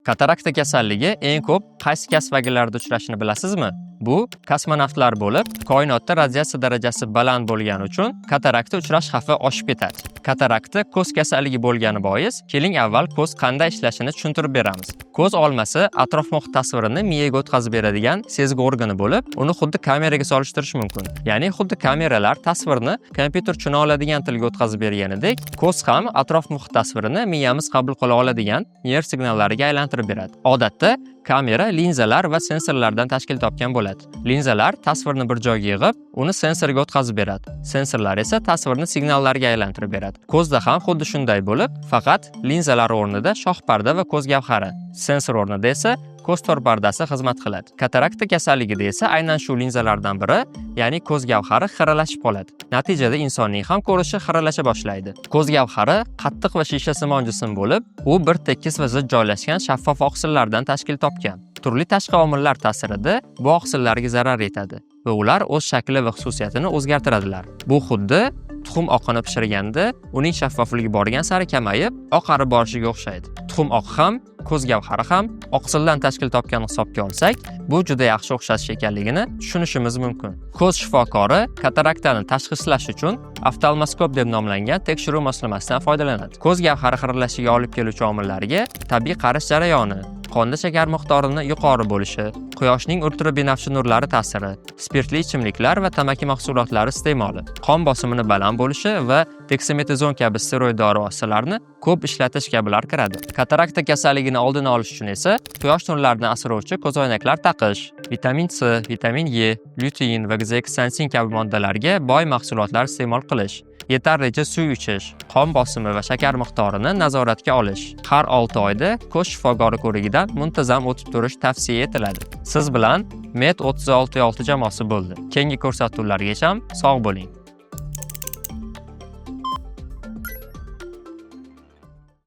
Katarakta kasalligi eng ko'p qaysi kasb vakillarida uchrashini bilasizmi? Bu kosmonavtlar bo'lib, koinotda radiatsiya darajasi baland bo'lgani uchun katarakta uchrash xavfi oshib ketadi. Katarakta ko'z kasalligi bo'lgani bois, keling, avval ko'z qanday ishlashini tushuntirib beramiz. Ko'z olmasi atrof muhit tasvirini miyaga o'tkazib beradigan sezgi organi bo'lib, uni xuddi kameraga solishtirish mumkin. Ya'ni xuddi kameralar tasvirni kompyuter tushuna oladigan tilga o'tkazib berganidek, ko'z ham atrof muhit tasvirini miyamiz qabul qila oladigan nerv signallariga aylantirib beradi. Odatda kamera linzalar va sensorlardan tashkil topgan bo'ladi. Linzalar tasvirni bir joyga yig'ib, uni sensorga o'tkazib beradi. Sensorlar esa tasvirni signallarga aylantirib beradi. Ko'zda ham xuddi shunday bo'lib, faqat linzalar o'rnida shohparda va ko'z gavhari, sensor o'rnida esa ko'z to'r pardasi xizmat qiladi. Katarakta kasalligida esa aynan shu linzalardan biri, ya'ni ko'z gavhari xiralashib qoladi. Natijada insonning ham ko'rishi xiralasha boshlaydi. Ko'z gavhari qattiq va shishasimon jism bo'lib, u bir tekis va zich joylashgan shaffof oqsillardan tashkil topgan. Turli tashqi omillar ta'sirida bu oqsillarga zarar yetadi va ular o'z shakli va xususiyatini o'zgartiradilar. Bu xuddi tuxum oqini pishirganda uning shaffofligi borgan sari kamayib, oqarib borishiga o'xshaydi. Tuxum oqi ham, ko'z gavhari ham oqsildan tashkil topgan hisobga olsak, bu juda yaxshi o'xshashish ekanligini tushunishimiz mumkin. Ko'z shifokori kataraktani tashxislash uchun oftalmoskop deb nomlangan tekshiruv moslamasidan foydalanadi. Ko'z gavhari xiralashiga olib keluvchi omillarga tabiiy qarish jarayoni, qonda shakar miqdorini yuqori bo'lishi, quyoshning ultrabinafsha nurlari ta'siri, spirtli ichimliklar va tamaki mahsulotlari iste'moli, qon bosimini baland bo'lishi va deksametazon kabi steroid dori vositalarini ko'p ishlatish kabilar kiradi. Katarakta kasalligini oldini olish uchun esa quyosh nurlaridan asrovchi ko'zoynaklar taqish, vitamin C, vitamin E, lyutein va zeksantin kabi moddalarga boy mahsulotlar iste'mol qilish, yetarlicha suv ichish, qon bosimi va shakar miqdorini nazoratga olish, har 6 oyda ko'z shifokori ko'rigidan muntazam o'tib turish tavsiya etiladi. Siz bilan Med 36.6 jamoasi bo'ldi. Keyingi ko'rsatuvlargacha sog' bo'ling.